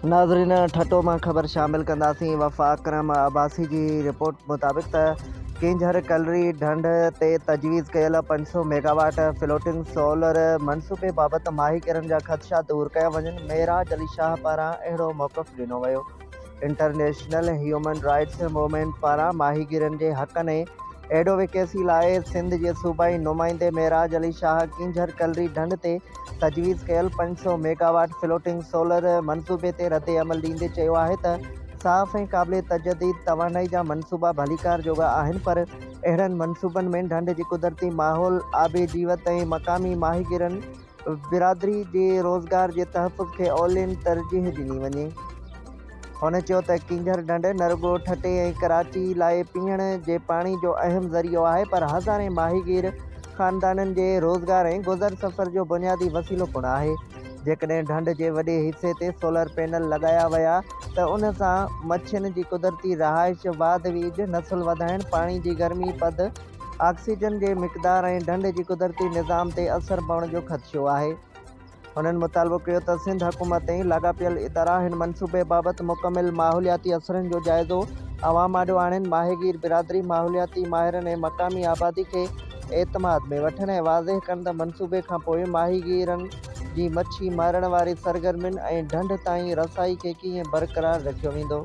ناظرين ٺٽو مان خبر شامل ڪنداسين وفا اڪرم عباسي جي رپورٽ مطابق ته ڪينجهر ڪلري ڍنڍ تي تجويز ڪيل 500 ميگاواٽ فلوٽنگ سولر منصوبي بابت ماهيگيرن جا خدشا دور ڪيا وڃن معراج علي شاهه پاران اهڙو موقف ڏنو ويو انٽرنيشنل هيومن رائٽس موومينٽ پاران ماهيگيرن جي حقن ۽ ايڊووڪيسي لاء سنڌ جي صوبائي نمائندي معراج علي شاهه ڪينجهر ڪلري ڍنڍ تي تجويز ڪيل 500 ميگاواٽ فلوٽنگ سولر منصوبي تي ردعمل ڏيندي چيو آهي ته صاف ۽ قابل تجديد توانائي جا منصوبا ڀليڪار جوڳا آهن پر اهڙن منصوبن ۾ ڍنڍ جي قدرتي ماحول، آبي جيوت ۽ مقامي ماهيگيرن برادري جي روزگار جي تحفظ کي اولين ترجيح ڏني وڃي. هن چيو ته ڪينجهر ڍنڍ نه رڳو ٺٽي ۽ ڪراچي لاء پيئڻ جي پاڻي جو اهم ذريعو آهي پر هزارين ماهيگير خاندانن جي روزگار ۽ گذر سفر جو بنيادي وسيلو پڻ آهي. جيڪڏهن ڍنڍ جي وڏي حصي تي سولر پينل لڳايا ويا ته ان سان مڇين جي قدرتي رهائش، واڌ ويجهه، نسل وڌائڻ، پاڻي جي گرمي پد، آڪسيجن جي مقدار ۽ ڍنڍ جي قدرتي نظام تي اثر پوڻ جو خدشو آهي. هنن مطالبو ڪيو ته سنڌ حڪومت ۽ لاڳاپيل ادارا هن منصوبي بابت مڪمل ماحولياتي اثرن جو جائزو عوام آڏو آڻين، ماهيگير برادري، ماحولياتي ماهرن ۽ مقامي آبادي کي اعتماد ۾ وٺن ۽ واضح ڪن ته منصوبي کانپوء ماهيگيرن جي مڇي مارڻ واري سرگرمين ۽ ڍنڍ تائين رسائي کي ڪيئن برقرار رکيو ويندو.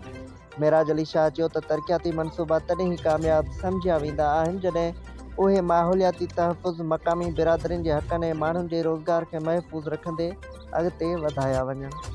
معراج علي شاهه چيو ته ترقياتي منصوبا تڏهن ئي ڪامياب سمجهيا ويندا آهن جڏهن اهي ماحولياتي تحفظ، مقامي برادرين جي حقن ۽ ماڻهن جي روزگار کي محفوظ رکندي اڳتي وڌايا وڃن.